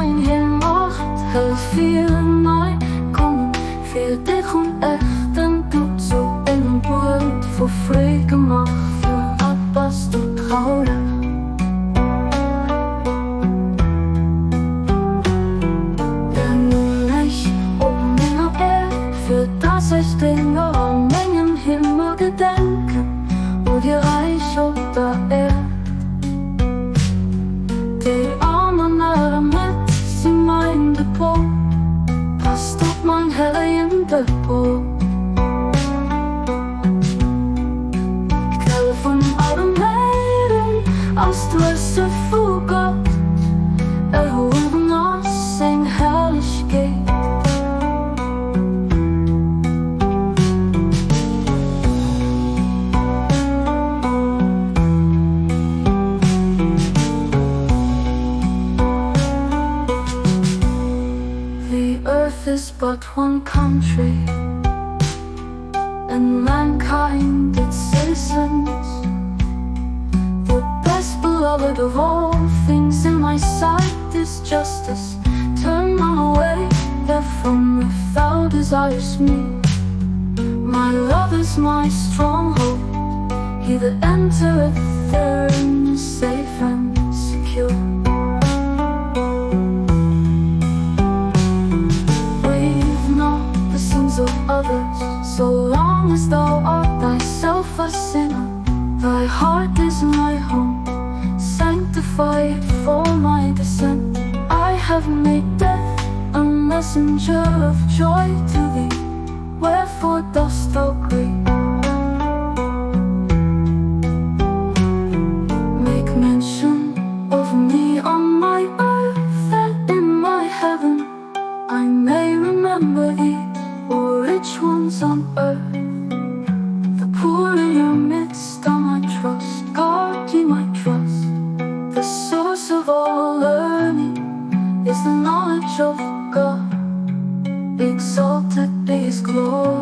mein Heemacht, Hëllef fir nei kommen, fir dich un echten Blutt zu engem Buet vu Freed gemaach, Firwat bass du traureg? Denn nun ech op menger Äerd, fir dass ech denger a mengem Himmel gedenken, o dir Räich op der Äerd. Déi Aarm an ärer Mëtt si mäin Depot, passt op mäin hellegen Depot. D'Quell vun allem Léieren ass d'Wësse vu Gott, erhuewen ass seng Herrlechkeet. The earth is but one country And mankind its citizens The best beloved of all things in my sight is justice Turn none away therefrom if thou desirest me My love is my stronghold He that entereth therein is safe and secure. Grieve not the sins of others, so long as thou art thyself a sinner. Thy heart is my home, sanctify it for my descent. I have made death a messenger of joy to thee, wherefore dost thou grieve? Make mention of me on my earth, that in my heaven I may remember thee, O rich ones on earth. The poor in your midst are my trust, guard ye my trust. The source of all learning is the knowledge of God. Exalted be his glory.